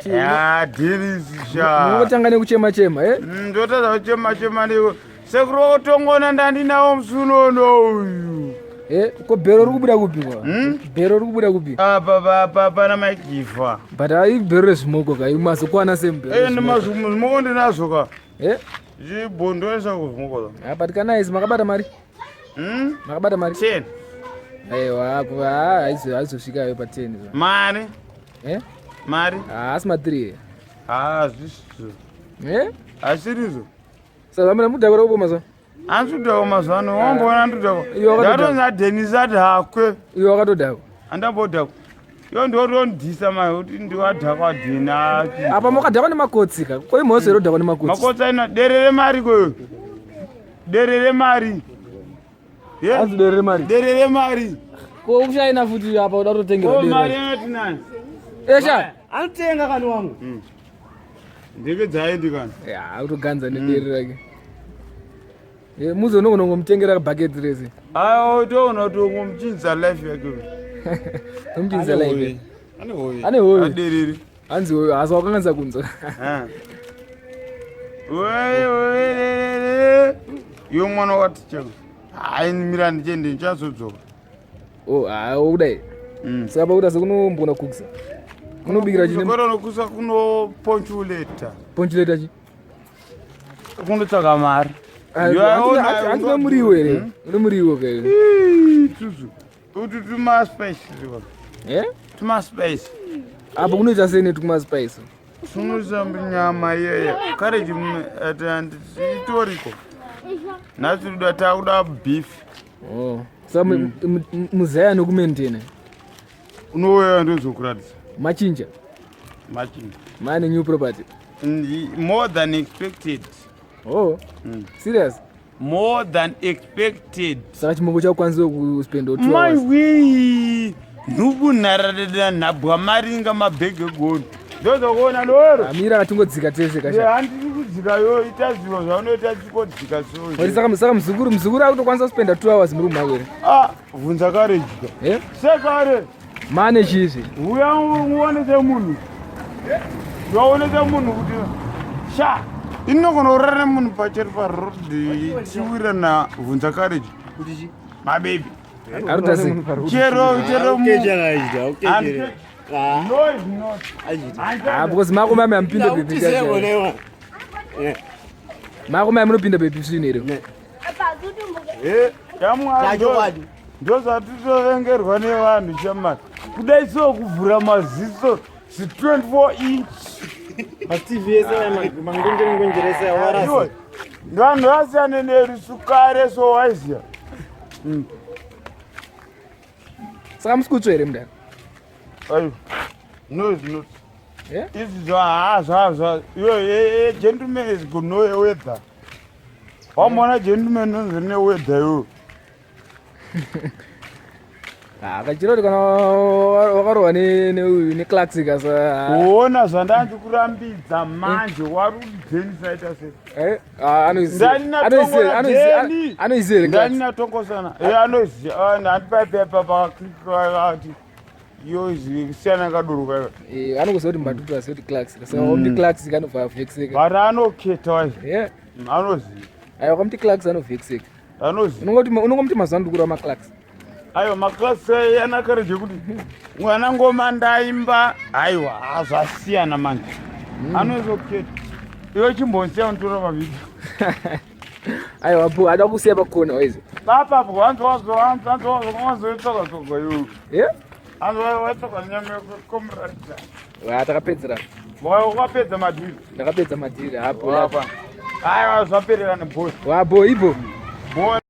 Ya, Dennis sha. Unongotanga nekuchema chema, eh? Ndotadza kuchema chema ndiko. Sekuru wakutongona ndandinawo musi unono uyu. Eh, ko bhero riri kubuda kupi kwa? Hmm? Bhero riri kubuda kupi? Apa pa pa pana Maikifa. But ai bhero rezvimoko ka, mazokwana semubhero. Eh, ndimazvimoko ndinazvo ka. Eh? Zvibhondoesa kuzvimoko. Ah, but kana izi makabata mari? Makabata mari? 10. Aiwa, kuva haizosvika yo pa 10. Mari. Eh? Mari. Ah, asi ma 3. Ah, zvisizvo. Eh? Asirizvo. Saka muna mudhakwa kupo mazuva? Andidhakwa mazuva ano, wamboona andidhakwa. Iwe wakatodhakwa. Ndatonzi Denis ati hakwe. Iwe wakatodhakwa. Andambodhakwa. Iwe ndorondisa mai kuti ndiwadhakwa dhina. Apa makadhakwa nemakotsi ka. Ko imhosva irodhakwa nemakotsi. Makotsi aina derere mari koyo. Derere mari. Hanzi derere mari. Derere mari. Ko kushaina futi apa uda kutotengerwa Ko mari derere. anoti nani? Esha. Anotenga kani wangu. Ndege dzaendi kani. Ya, kutoganza nedere rake. Eh, muzo unogona kungomutengera bucket rese. Ayo toona kuti ungomuchinza life yake. Tomuchinza life. Ane hoyi. Ane hoyi. Aderere. Hanzi hoyo asi wakanganisa kunzwa. Ah. Wewe wewe. Yo mwana waticha. Hayi mira ndichende ndichazodzoka. Oh, ah, kudai. Saka pakuti sekunombona kukisa. Kunobikira chine Chikoro nokusa kuno ponchuleta. ponchuleta chi. Kunotsvaga mari. Hanzi une muriwo here? Une muriwo ke. Ii, Tuzu. Utu tuma spice. Tuba. Eh? Tuma spice. Apo kunoita sei netukuma spice? Sunusa nyama iyeye. Courage itoriko. Nhasi toda takuda beef. Oh. Saka muzaya nokumaintaina. Unouya ndozokuratidza. Machinja. Machinja. Mane new property. More than expected. Oh. Serious? More than expected. Saka chimoko chakukwanisa kuspenda 2 My hours. way. Nhubu nhararira nhabwa maringa mabhege gondo. Ndozokuona loro. Amira atingodzika tese kasha. Handiri kudzika yo ita zviro zvaunoita chikodzika so. Ori saka muzukuru akutokwanisa kuspenda 2 hours muroom mako here? Ah, bvunza kare jika. Eh? Sekare. Mane chizvi. Uya uone semunhu. Uone semunhu kuti sha. Inogona kurara nemunhu pacheri paroad ichiwirana bvunza kare jika. Kuti chi? Mabebi. Arikuita sei? Chero chero mu. Aukechera. No is not. Ah, because mako mame amupinda baby. Mako mame munopinda baby svinu here? Eh, yamwari. Chokwadi. Ndozvatitovengerwa nevanhu shamari. Kudai so kuvhura maziso zi 24 inch. MaTV ese mangonjere ngonjere ese awarasa. Iwe, Vanhu vasiyane nerusukare so waiziya. Saka musi kutsva here mudara? Ayo. No is not. Eh? Izvi zva zva zva. Iwe eh, gentleman is good no weather. Wamona gentleman unonzi ne weather iwe. Ah, kachiro kuti kana wakarohwa neclarks kasa. Kuona zvandandikurambidza manje wari kudhenisa ita sei. Eh? Ah, anoiziva. Ndani natongola Deni. Anoiziva here Ndani clarks? natongosana. Eh anoziva handipaipepa pakaklikati yo siyana kaduruka iwe. Eh, anokuziva kuti mbatutu asiye kuti clarks. Saka wamuti clarks kanobva avhekiseka. But anoketa wazi. Eh? Anoziva. Aiwa wamuti clarks anovhekiseka. Anoziva. Unongoti unongomuti mazuva ano ndikura maclarks. Aiwa maklasi anakare zvekuti mwana ngoma ndaimba aiwa ah, zvasiyana manje. Anozoketa. Iwe chimbonsiya unotora mavhidhiyo. Aiwa bu ada kusiya pakona waizi. Papa wanzo wanzo wanzo wanzo wanzo tsoka tsoka iwe. Eh? Wanzo watsoka nyama yekomratidza. Wa takapedzera. Wakapedza madhiri. Ndakapedza madhiri hapo. Wapa. Aiwa zvaperera nebhosi. Wabo ibo. Bho.